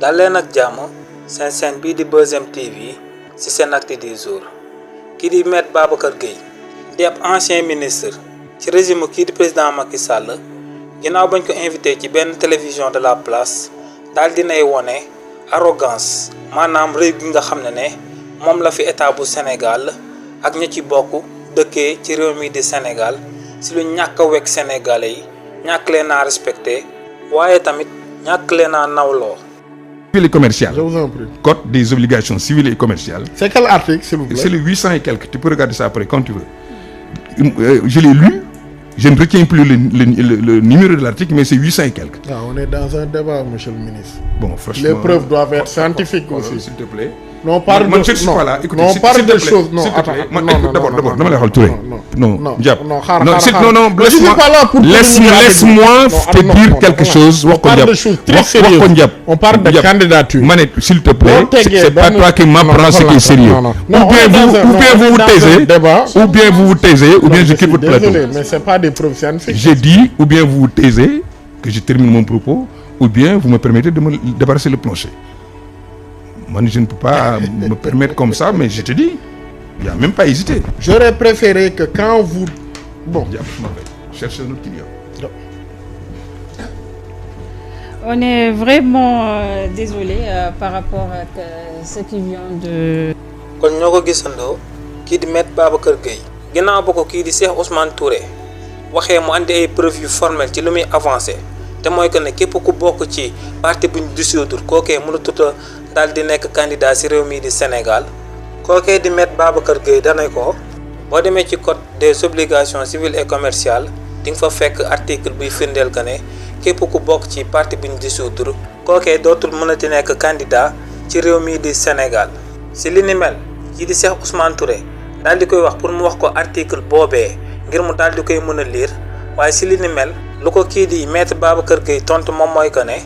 dal leen ak jàmm seen chaîne bii di Buzz M TV ci seen acte du jour kii di Maître Babacar Gueye di ab ancien ministre ci régime kii di président Macky Sall ginnaaw bañ ko invité ci benn télévision de la place daal dinay wone arrogance maanaam rëy gi nga xam ne moom la fi état bu Sénégal ak ña ci bokk dëkkee ci réew mi di Sénégal ci lu ñàkk a wekk sénégalais yi ñàkk leen a respecté waaye tamit ñàkk leen a nawloo. Civil et commercial. Je vous en prie. Code des obligations civiles et commerciales. C'est quel article, s'il vous plaît? C'est le 800 et quelques. Tu peux regarder ça après quand tu veux. Je l'ai lu. Je ne retiens plus le numéro de l'article, mais c'est 800 et quelques. Ah, on est dans un débat, monsieur le ministre. Bon, franchement. Les preuves doivent être scientifiques aussi. S'il te plaît. Non, on parle man, de... je ne suis pas là. Écoutez, non, on parle de choses... Non, attends. D'abord, dama lay xool Touré. Non, Diap. Non, laisse-moi te dire quelque chose. On parle de choses très sérieuses. On parle de candidature. Manet, s'il te plaît, c'est pas toi qui m'apprends ce qui est sérieux. Ou bien vous vous taisez, ou bien je quitte votre plateau. Désolé, mais c'est pas des preuves scientifiques. J'ai dit, ou bien vous vous taisez, que je termine mon propos, ou bien vous me permettez de me débarrasser le plancher. Moi, je ne peux pas me permettre comme ça, mais je te dis, il n'y a même pas hésité. J'aurais préféré que quand vous... Bon. Cherchez un autre client. On est vraiment désolé par rapport à ce qui vient de... kon ñoo ko gisandoo kii di Maître Babacar Gueye ginnaaw ba ko kii di Cheikh Ousmane Touré waxee mu andi ay preuves yu formelles ci lu muy avancé te mooy que ne képp ku bokk ci parti bu ñu dissoudre kookee mënatut a daal di nekk candidat ci réew mii di Sénégal kookee di Maître Babacar Gueye dana ko boo demee ci code des obligations civiles et commerciales di nga fa fekk article buy firndeel que ne képp ku bokk ci parti bu ñu dissoudre kookee dootul mënati nekk candidat ci réew mii di Sénégal ci li ni mel kii di Cheikh Ousmane Touré daal di koy wax pour mu wax ko article boobee ngir mu daal di koy mën a lire waaye ci li ni mel lu ko kii di Maître Babacar Gueye tontu moom mooy que ne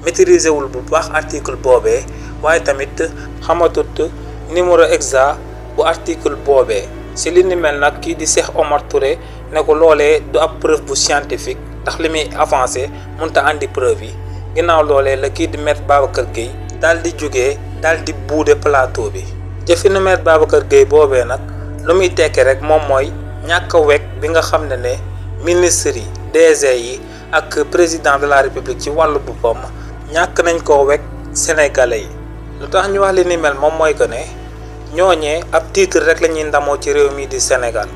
maîtriser wul bu baax article boobee waaye tamit xamatut numéro exact bu article boobee ci li ni mel nag kii di Cheikh Omar Touré ne ko loolee du ab preuve bu scientifique ndax li muy avancé mënut a andi preuve yi ginnaaw loolee la kii di Maître Babacar Gueye daal di jógee daal di buude plateau bi jëfinu Maître Babacar Gueye boobee nag lu muy tekki rek moom mooy ñàkk a wekk bi nga xam ne ministres yi DG yi ak président de la république ci wàllu boppam ñàkk nañ koo wekk sénégalais yi lu tax ñu wax li ni mel moom mooy que ne ñooñee ab titre rek la ñuy ndamoo ci réew mi di Sénégal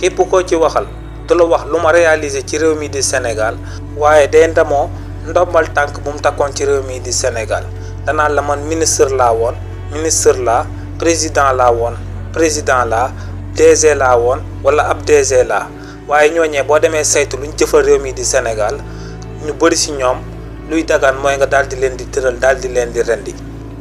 képp koo ci waxal du la wax lu ma réalisé ci réew mi di Sénégal waaye day ndamoo ndombal tànk bu mu takkoon ci réew mi di Sénégal danaan la man ministre laa woon ministre laa président laa woon président laa DG laa woon wala ab DG laa waaye ñooñee boo demee saytu luñ jëfal réew mi di Sénégal ñu bëri ci ñoom luy dagaan mooy nga daal di leen di tëral daal di leen di rendi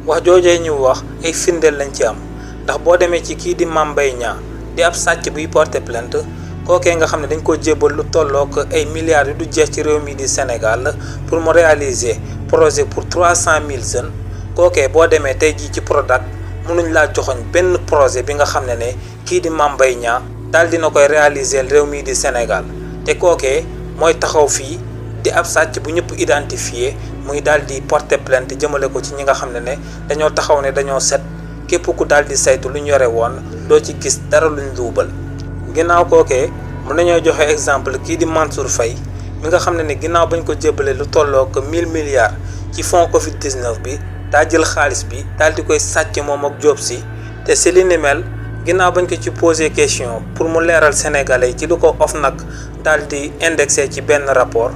wax joojee ñu wax ay firndeel lañ ci am ndax boo demee ci kii di Mame Mbaye Niang di ab sàcc buy porter plainte kookee nga xam ne dañ ko jébbal lu tollook ay milliards yu du jeex ci réew mi di Sénégal pour mu réaliser projet pour 300 000 jeunes kookee boo demee tey jii ci Prodac mënuñ laa joxoñ benn projet bi nga xam ne kii di Mame Mbaye Niang daal dina koy réaliser réew mii di Sénégal te kookee mooy taxaw fii di ab sàcc bu ñëpp identifié muy daal di porter plainte jëmale ko ci ñi nga xam ne dañoo taxaw ne dañoo set képp ku daal di saytu lu ñu yore woon doo ci gis dara luñ luubal ginnaaw kookee mën nañoo joxe exemple kii di Mansour Faye mi nga xam ne ginnaaw bañ ko jébbalee lu tollook 1000 milliards ci fonds Covid 19 bi daa jël xaalis bi daal di koy sàcc moom ak Diop Sy te si li ni mel ginnaaw bañ ko ci posé question pour mu leeral sénégalais ci lu ko OFNAC daal di indexé ci benn rapport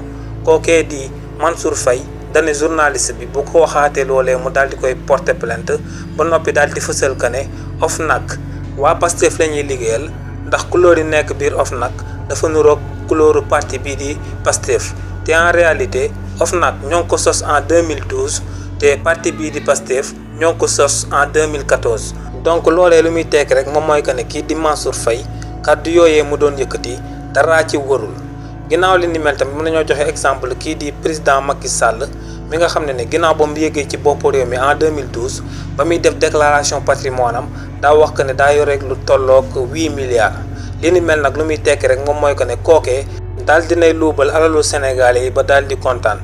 kookee di Mansour Faye dane journaliste bi bu ko waxaatee loolee mu daal di koy porter plainte ba noppi daal di fësal que ne OFNAC waa Pastef la ñuy liggéeyal ndax couleur yi nekk biir OFNAC dafa nuroog couleuru parti bii di Pastef te en réalité OFNAC ñoo ngi ko sos en 2012 te parti bii di Pastef ñoo ngi ko sos en 2014 donc loolee lu muy tekk rek moom mooy que ne kii di Mansour Faye kàddu yooyee mu doon yëkkati dara ci warul ginnaaw li ni mel tamit mën nañoo joxe exemple kii di président Macky Sall mi nga xam ne ginnaaw ba mu yéegee ci bopp réew mi en 2012 ba muy def déclaration patrimoine am daa wax que ne daa yore lu tollook 8 milliards li ni mel nag lu muy tekki rek moom mooy que ne kookee daal dinay luubal alalu Sénégalais yi ba daal di kontaan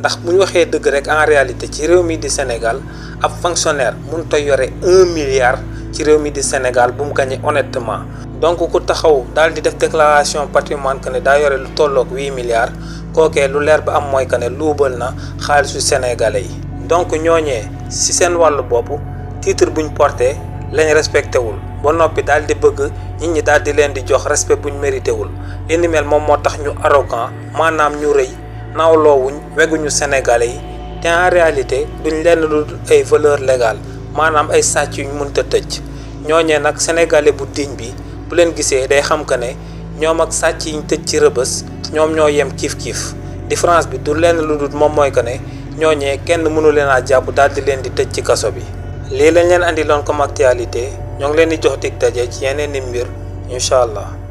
ndax bu ñu waxee dëgg rek en réalité ci réew mi di Sénégal ab fonctionnaire mënut a yore 1 milliard ci réew mi di Sénégal bu mu gagné honnêtement. donc ku taxaw daal di def déclaration patrimoine que ne daa yore lu tolloog 8 milliards kookee lu leer ba am mooy que ne luubal na xaalisu sénégalais yi. donc ñooñee ci seen wàllu bopp titre buñ porté lañ respecté wul ba noppi daal di bëgg nit ñi daal di leen di jox respect buñ mérité wul li ni mel moom moo tax ñu arrogant maanaam ñu rëy nawloowuñ weguñu sénégalais yi te en réalité duñ lenn lu ay valeur légale maanaam ay sàcc yuñ mënta tëj. ñooñee nag sénégalais bu digne bi bu leen gisee day xam que ne ñoom ak sàcc yiñ tëj ci rëbës ñoom ñoo yem kiif-kiif différence bi du lenn lu dul moom mooy que ne ñooñee kenn mënu leen a jàpp daal di leen di tëj ci kaso bi. lii lañ leen andi loon comme actualité ñoo ngi leen di jox dig daje ci yeneen i mbir incha allah.